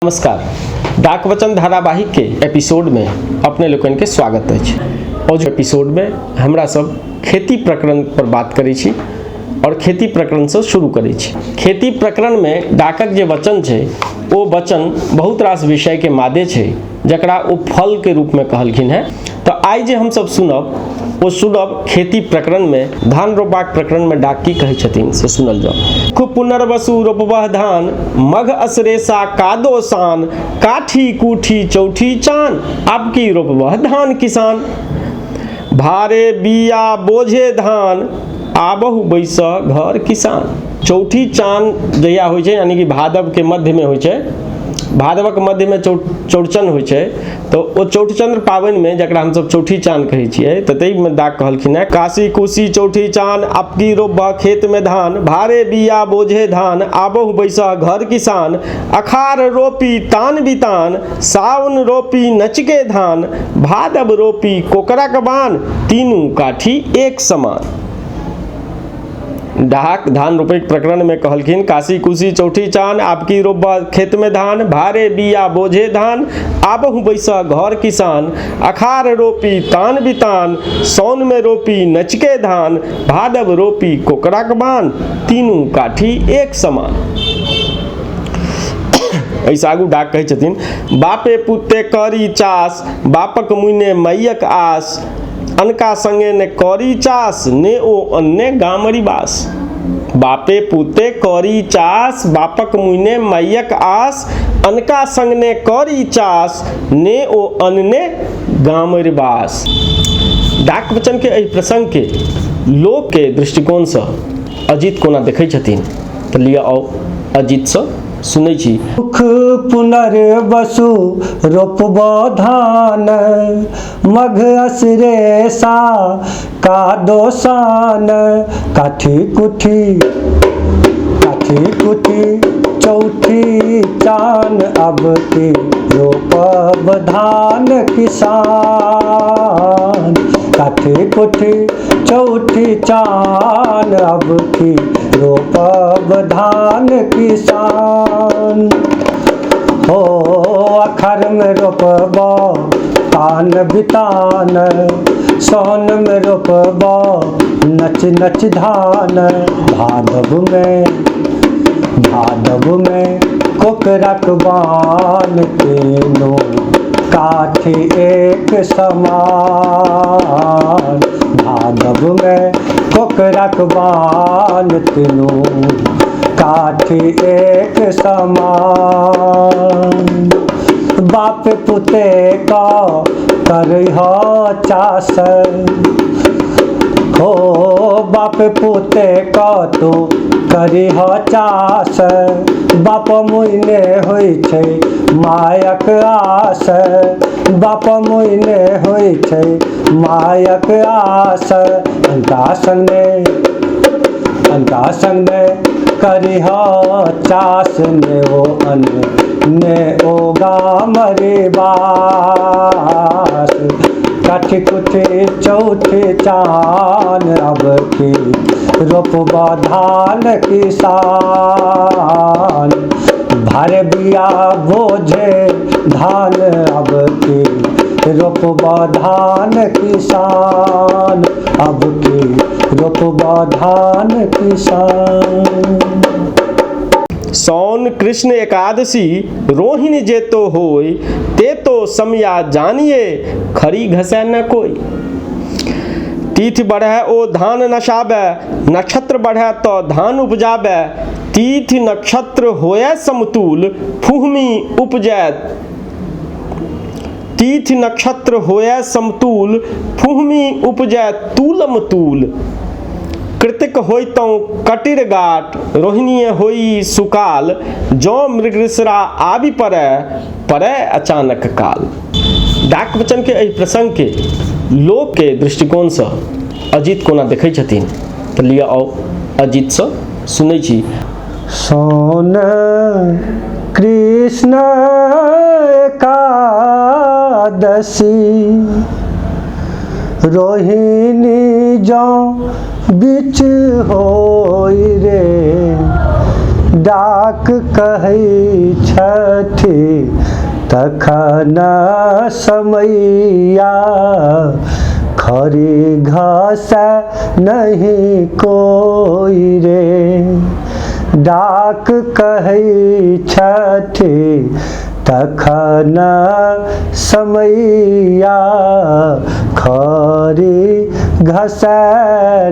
नमस्कार। डाकवचन धारावाहिक के एपिसोड में अपने लोकनि के स्वागत अछि। औज एपिसोड में हमरा सब खेती प्रकरण पर बात करै छी और खेती प्रकरण से शुरू करै छी। खेती प्रकरण में डाकक जे वचन छै ओ वचन बहुत रास विषय के मादे छै, जकरा ओ फल के रूप में कहलखिन हेँ। तऽ आइ जे हमसब सुनब ओ सुनब खेती प्रकरण में धान रोपबाक प्रकरण में डाक की कहै छथिन से सुनल जाउ। खूब पुनर्वसु रोपबह धान, मघ असरेसा कादो सान, काठी कुठी चौठी चान, आब की रोपबह धान किसान। भारे बिया बोझे धान, आबहु बैसह घर किसान। चौठी चान जहिया होइ छै, यानी कि भादव के मध्य में होइ छै, भादवक मध्य में चौड़चन होइ छै, तऽ ओ चौठचंद्र पाबनि में जकरा हमसब चौठी चान कहै छियै, तऽ ताहिमे डाक कहलखिन हेँ, काशी कुशी चौठी चान, अपकी रोपबह खेत में धान, भारे बिया बोझे धान, आबहु बैसह घर किसान। अखार रोपी तान बितान, सावन रोपी नचके धान, भादव रोपी कोकरक बान, तीनू काठी एक समान। डाक धान रोपै के प्रकरण में कहलखिन, काशी कुशी चौठी चान, आपकी रोपबह खेत में धान, भारे बिया बोझे धान, आबहु बैसह घर किसान। अखार रोपी तान बितान, साउन में रोपी नचके धान, भादव रोपी कोकरक बान, तीनू काठी एक समान। एहिसँ आगू डाक कहै छथिन, बापे पुते करी चास, बापक मुइने मैयक आस, अनका संगे ने करी चास, ने ओ अन्ने गामरी बास। बापे पुते करी चास, बापक मुइने मैयक आस, अनका संग ने करी चास, ने ओ अन्ने गामरी बास। डाक वचन के एहि प्रसंग के लोक के दृष्टिकोणसँ अजित कोना देखै छथिन, तऽ लिअ आउ अजितसँ सुनै छी। सुख पुनर्वसु रोपब धान, मघ असरेसा कादो सान, काठी कुठी काठी कुठी चौठी चान, अब की रोपब धान किसान। काठी कुठी चौठी चान, अब की रोपब धान किसान। हो अखर में रोपब तान बितान, सोन में रोपब नच नच धान, भादव में कोकरक बान, तीनों काठी एक समान। भादव में कोकरक बान, तीनों काठी एक समान। बाप पुते का करह चास, हो बाप पुते का तू करिह चास, बाप मुइने होइ छै मायक आस, बाप मुइने होइ छै मायक आस। अनका संगमे करिह चास, ने ओ अन ने ओ गामरी बास। काठी कुठी चौठी चान, अब की रोपब धान किसान। भारे बिया बोझे धान, अब की रोपब धान किसान। अब की रोपब धान किसान। सौन कृष्ण एकादशी रोहिणी जेतो होय, ते तो समया जानिए खरी घसै न कोई। तिथि बढ़ै ओ धान नशाबै, नक्षत्र बढ़ै तो धान उपजाबै, तिथि नक्षत्र होय समतूल फुहमी उपजै। तिथि नक्षत्र होय समतूल फुहमी उपजै तूलम तूल। कृतिक होइतौं कटिर गाट, रोहिणीय होई सुकाल, जँ मृगशिरा आबि पड़ै, पड़ै अचानक काल। डाक वचन के एहि प्रसंग के लोक के दृष्टिकोणसँ अजित कोना देखै छथिन, तऽ लिअ आउ अजितसँ सुनै छी। सोन कृष्ण एकादशी रोहिणी जँ बिच होई रे, डाक कहै छथि तखन समैया, खरी घसै नहि कोई रे। डाक कहै छथि तखन समैया, खरी घसै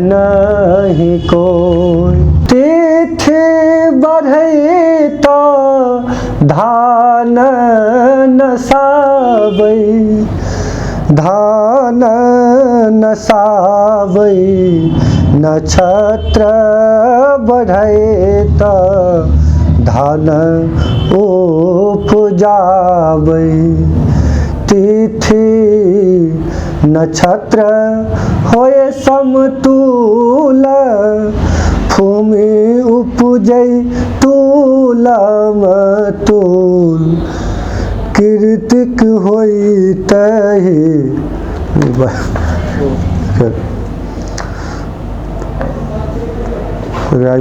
नहि कोई। तिथि बढ़ै तऽ धान नसाबै, धान नसाबै, नक्षत्र बढ़ै तऽ धान उपजाबै। तिथि नक्षत्र होए समतूल, भूमि उपजै तूलम तूल। कृतिक होइ तहि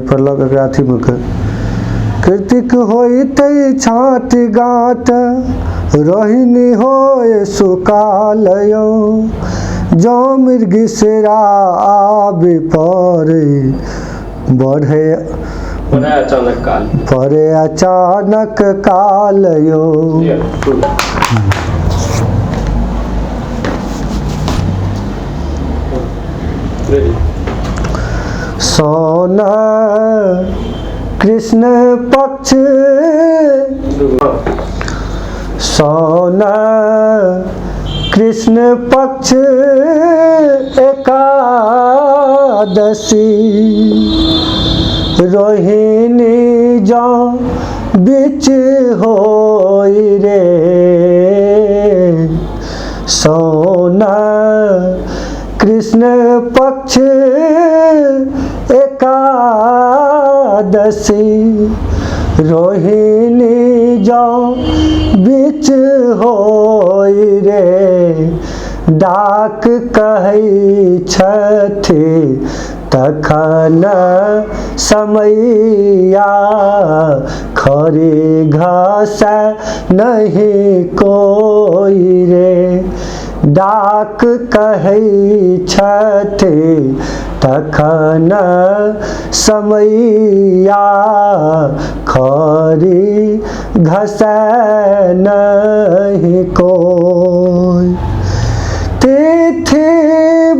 पर लग एकरा अथीमे कृतिक होइते छाँट गाँट, रोहिणी होए सुकालयो। जँ मृगशिरा आबि पड़े, बढ़े अचानक काल, पड़े अचानक काल यो। सोन कृष्ण पक्ष, सोन कृष्ण पक्ष एकादशी, रोहिणी जँ बिच होई रे। सोन कृष्ण पक्ष एकादशी, रोहिणी जँ बिच होई रे। डाक कहै छथि तखन समैया, खरी घसै नहि कोई रे। डाक कहै छथि तखन समैया, खरी घसै नहि कोई। तिथि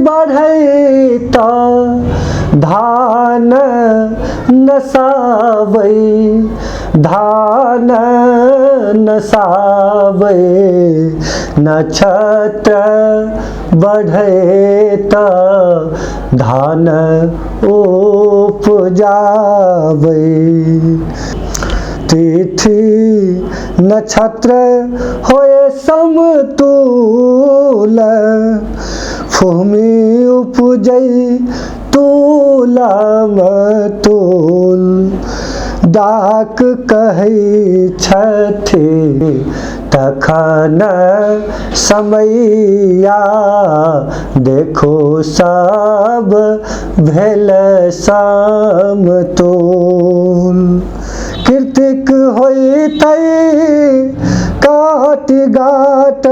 बढ़ै तऽ धान नसाबै, धान नसाबै, नक्षत्र बढ़ै तऽ धान उपजाबै। तिथि नक्षत्र होए समतूल, भूमि उपजै तूलम तूल। डाक कहै छथि तखन समैया, देखो सब भेल समतूल। कृतिक होइतै काट गाट,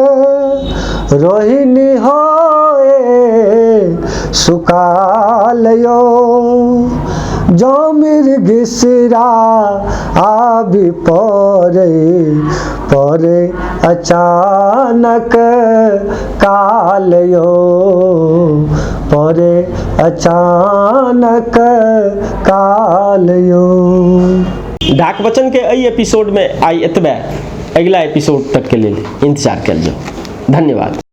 रोहिणी होए सुकालयो। जँ मृगशिरा आबि पड़े, पड़े अचानक कालयो, पड़े अचानक कालयो। डाक वचन के एहि एपिसोड में आइ एतबे। अगिला एपिसोड तक के लेल इंतजार कयल जाउ। धन्यवाद।